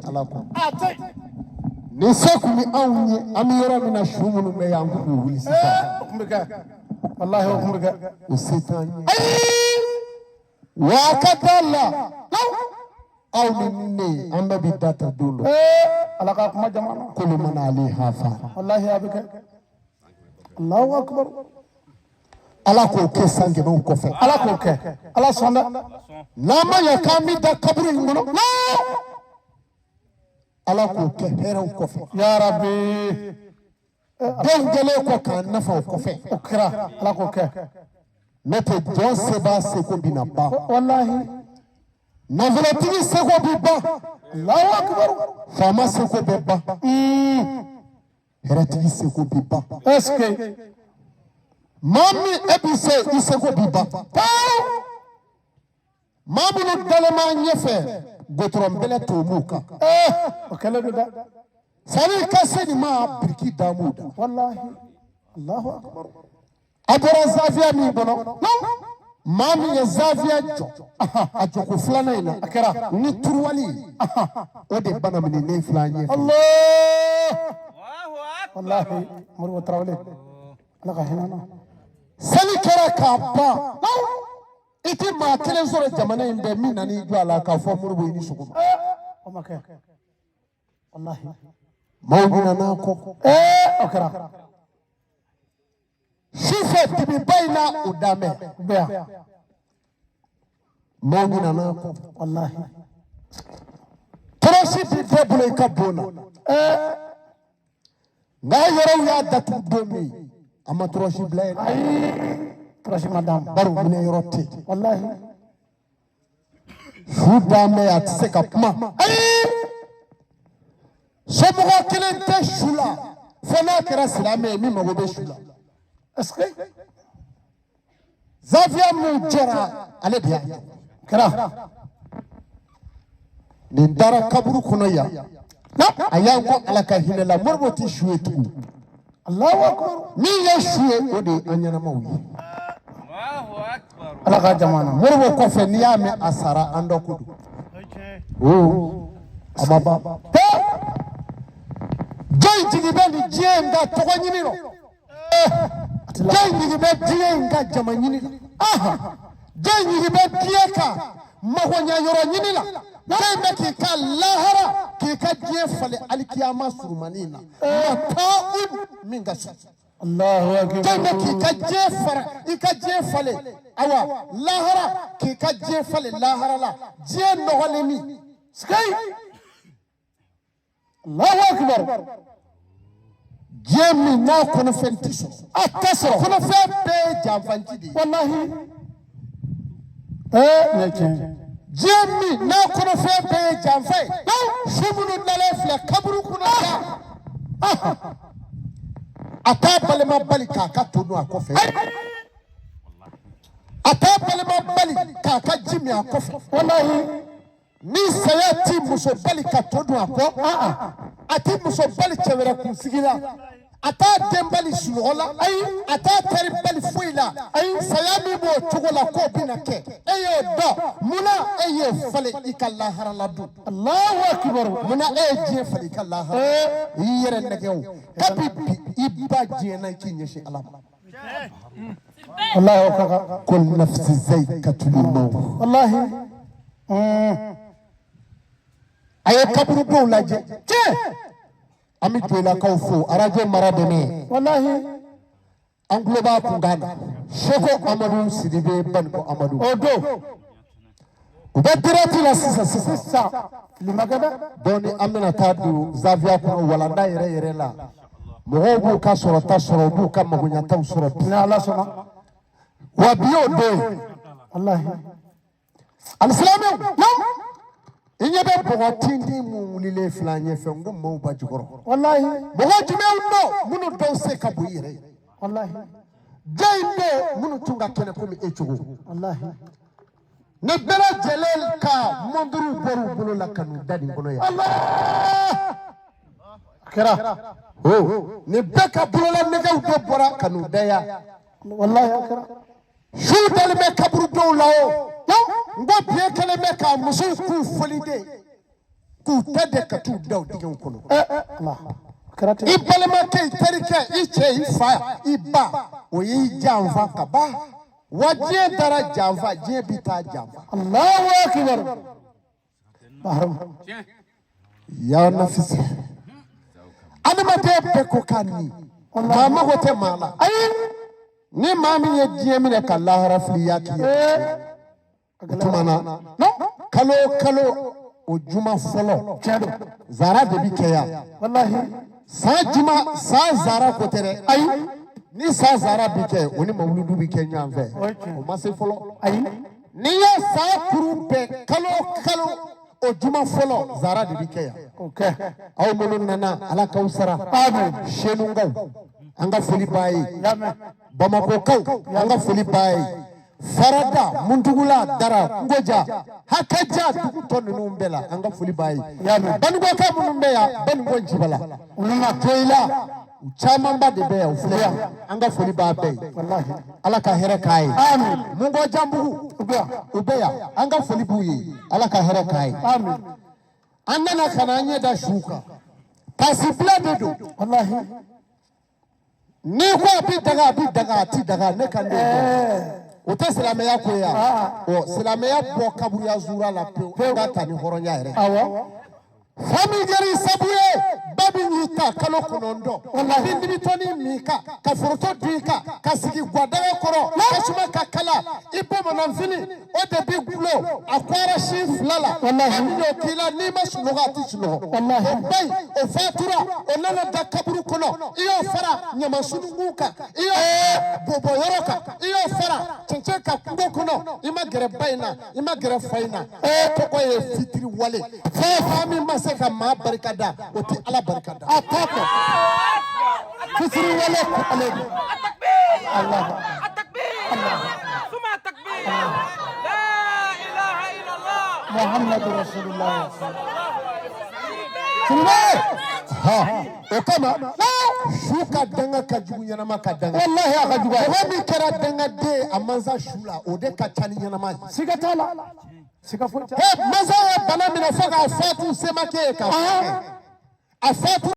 Ala kɔ. A tɛ yen. Ni se tun bɛ anw ye, an bɛ yɔrɔ min na, su minnu bɛ yan, an tun b'u wuli sisan. O tun bɛ kɛ, walahi, o tun bɛ kɛ. O se t'an ye. Wa a ka da la, aw ni ne, an bɛɛ bɛ da ta don dɔ. Ala ka kuma jama na. Kulu man alayha fan. Walahi, a bɛ kɛ. Allahu akbar. Ala k'o kɛ san kɛmɛw kɔfɛ. Ala k'o kɛ, Ala sɔn dɛ. N'an ma ɲɛ k'an bɛ da kaburu in kɔnɔ, Ala k'o kɛ hɛrɛw kɔfɛ. Ya Rabbi. Denw kɛlen kɔ k'an nafa o kɔfɛ. O kɛra, Ala k'o kɛ. N'o tɛ, jɔn sebaa seko bɛna ban. Walahi. Nafolotigi seko bɛ ban. Allahu akbar. Faama seko bɛ ban. Hɛrɛtigi seko bɛ ban. Est ce que Maa min e bɛ se, i seko bɛ ban. Maa minnu dalen b'an ɲɛfɛ, gotɔrɔn bɛlɛ t'o m'u kan. O kɛlen don dɛ. Sani ka se nin ma, biriki da m'u da. Walahi, Allahu akbar. A bɔra zafiya min kɔnɔ, maa min ye zafiya jɔ a jɔko filanan in na, A kɛra. ni turuwali ye, o de banamininen filɛ an ɲɛfɛ. Allah. Walahi, Moribo Tarawele, Ala ka hinɛ na. Seli kɛra k'a ban, i ti maa kelen sɔrɔ jamana in bɛɛ min nan'i jɔ a la k'a fɔ Moribo i ni sɔgɔma. O ma kɛ, walahi. Maaw ɲinɛna a kɔ. O kɛra. Sufɛ dibiba in na, o dan bɛ. U bɛ yan. Maaw ɲinɛna a kɔ. Walahi. Tɔrɔsi bi bɛɛ bolo i ka bon na, nka yɔrɔw y'a datugu don min, a ma tɔrɔsi bila yen. Ayi, tɔrɔsi ma d'an ma. Bari u minɛ yɔrɔ tɛ yen. Walahi. Su dan bɛ, a tɛ se ka kuma. Ayi, somɔgɔ kelen tɛ su la, fo n'a kɛra silamɛ ye min mago bɛ su la. Est ce que Zafiya min jɔra, ale de y'a jɔ. Kɛra. Nin dara kaburu kɔnɔ yan, a y'an kɔ, Ala ka hinɛ la, Moribo tɛ su ye tugun. Allahu akbar. Min ye su ye, o de ye an ɲɛnamaw ye. Ala ka jama na. Moribo kɔfɛ, n'i y'a mɛn a sara, an dɔ ko don o, a ma ban. Jɔn jigi bɛ nin diɲɛ in ka tɔgɔ ɲini rɔ? Jɔn jigi bɛ diɲɛ in ka jama ɲini la? Jɔn jigi bɛ diɲɛ ka magoɲɛ yɔrɔ ɲini la? Jɔn bɛ k'i ka lahara, k'i ka diɲɛ falen alikiyama surumani na, mata'un min ka surun? Allahu akbar. Jɔn bɛ k'i ka diɲɛ fara, i ka diɲɛ falen, awa lahara, k'i ka diɲɛ falen lahara la, diɲɛ nɔgɔlen min? Sikayi. Allahu akbar. Diɲɛ min n'a kɔnɔfɛn tɛ sɔrɔ. A tɛ sɔrɔ. Kɔnɔfɛn bɛɛ ye janfanci de ye. Walahi, nin ye tiɲɛ ye. Diɲɛ min n'a kɔnɔfɛn bɛɛ ye janfa ye, su minnu dalen filɛ kaburu kunna yan, a t'a balima bali k'a ka to dun a kɔfɛ, a t'a balima bali k'a ka ji min a kɔfɛ. Walahi. Ni saya ti muso bali ka to dun a kɔ, a ti muso bali cɛ wɛrɛ kunsigi la, a t'a den bali sunɔgɔ la, ayi, a t'a teri bali foyi la, ayi. Saya min b'o cogo la k'o bɛna kɛ, e y'o dɔn, munna e y'o falen i ka lahara la dun? Allahu akbar. Munna e ye diɲɛ falen i ka lahara? I y'i yɛrɛ nɛgɛ o. Kabi bi, i ba diɲɛ na, i k'i ɲɛsin Ala ma. Walahi, o ka kan. Kul nafsi zayikatul maut. Walahi. A ye kaburudow lajɛ. Tiɲɛ, an bɛ jolakaw fo, arajo mara dɛmɛ. Walahi. An tulo b'a kunkan na, Seko Amadu Sidibe, Baniko Amadu. O don. U bɛ direct la sisan sisan. Sisan fili ma kɛ dɛ. Dɔɔni, an bɛna taa don zaviya kɔnɔ, walanda yɛrɛ yɛrɛ la. Mɔgɔw b'u ka sɔrɔta sɔrɔ, u b'u ka magoɲataw sɔrɔ bi. Ni Ala sɔnna. Wa bi y'o don ye. Walahi. Alisilamɛw, i ɲɛ bɛ bɔgɔ tintin mun wulilen filɛ an ɲɛfɛ, n ko maaw ba jukɔrɔ. Walahi. Mɔgɔ jumɛnw don minnu dɔw se ka bon i yɛrɛ ye? Walahi. Jɔn in don minnu tun ka kɛnɛ komi e cogo? Walahi. Ni bɛɛ lajɛlen ka mɔnduruw bɔr'u bolo la ka n'u da nin kɔnɔ yan. Allah, a kɛra. O ni bɛɛ ka bolola nɛgɛw de bɔra ka n'u da yan. Walahi, a kɛra. Su dalen bɛ kaburu dɔw la o, n ko biɲɛ kɛlen bɛ ka musow k'u foliden. K'u ta de ka t'u da o dingɛw kɔnɔ. Allah kɛra ten. I balimakɛ, i terikɛ, i cɛ, i fa, i ba, o y'i janfa ka ban. Wa diɲɛ taara janfa, diɲɛ bi taa janfa. Allahu akbar, Bahram. Ya nafisi, adamaden bɛɛ ko k'a ni maa mago tɛ maa la. Ayi. Ni maa min ye diɲɛ minɛ ka lahara fili, i y'a k'i ye. O tuma na, kalo o kalo, o juma fɔlɔ, Tiɲɛ don. zara de bi kɛ yan. Wallahi. San juma, san zara ko tɛ dɛ. Ayi. Ni san zara bi kɛ, o ni mawuludu bi kɛ ɲɔgɔn fɛ. O ye tiɲɛ. O ma se fɔlɔ. Ayi. N'i ye san kuru bɛɛ, kalo o kalo, o juma fɔlɔ, zara de bi kɛ yan. O kɛ. Aw minnu nana, Ala k'aw sara. Amin. Senukaw, an ka foli b'a ye. Yamɛ. Bamakɔkaw, an ka foli b'a ye. Farada, Muntugula, Dara, Kungoja, Hakaja, dugu tɔ ninnu bɛɛ la, an ka foli b'a ye. Yamɛ. Banikɔkaw minnu bɛ yan, Banikɔ Jibala, Joyila, u camanba de bɛ yan, u filɛ yan, an ka foli b'a bɛɛ ye. Wallahi. Ala ka hɛrɛ k'a ye. Amin. Mungojanbugu, U bɛ yan. U bɛ yan, an ka foli b'u ye, Ala ka hɛrɛ k'a ye. Amin. An nana ka na an ɲɛ da su kan, tasibila de don. Wallahi. N'i ko a bi daga, a bi daga, a ti daga, ne kan de o tɛ silamɛya ko ye. Ɔ silamɛya bɔ kaburuya zura la pewu, an ka ta ni hɔrɔnya yɛrɛ. Awɔ. Fa min kɛra i sabu ye, ba min y'i ta kalo 9, a bɛ limitɔni min kan, ka foroto dun i kan, ka sigi guwadaga kɔrɔ, tasuma ka kala i bamananfini, o de bi gulo a kɔrɔ sin fila la, a bɛ n'o k'i la, n'i ma sunɔgɔ, a ti sunɔgɔ. Walahi. O ba in, o fatura, o nana da kaburu kɔnɔ, i y'o fara ɲamasununkun kan, i y'o bɔbɔ yɔrɔ kan, i y'o fara cɛncɛn kan kungo kɔnɔ, i ma gɛrɛ ba in na, i ma gɛrɛ fa in na, e tɔgɔ ye fitiri wale. Fɛn fa min ma se ka maa barika da, o tɛ Ala barika da. A t'a kɛ. Fitiri wale ko ale don. التكبير التكبير ثم التكبير، لا إله إلا الله. Muhammadu Rasulullah. صلى الله عليه وسلم. Sidibe ha, o kama su ka danga ka jugu ɲɛnama ka danga. Wallahi, a ka jugu a ye. Mɔgɔ min kɛra dangaden a mansa su la, o de ka ca ni ɲɛnama ye. Siga t'a la. Siga foyi t'a la. He, mansa ye bana minɛ fo k'a fatu, se ma kɛ ye k'a furakɛ, a fatu.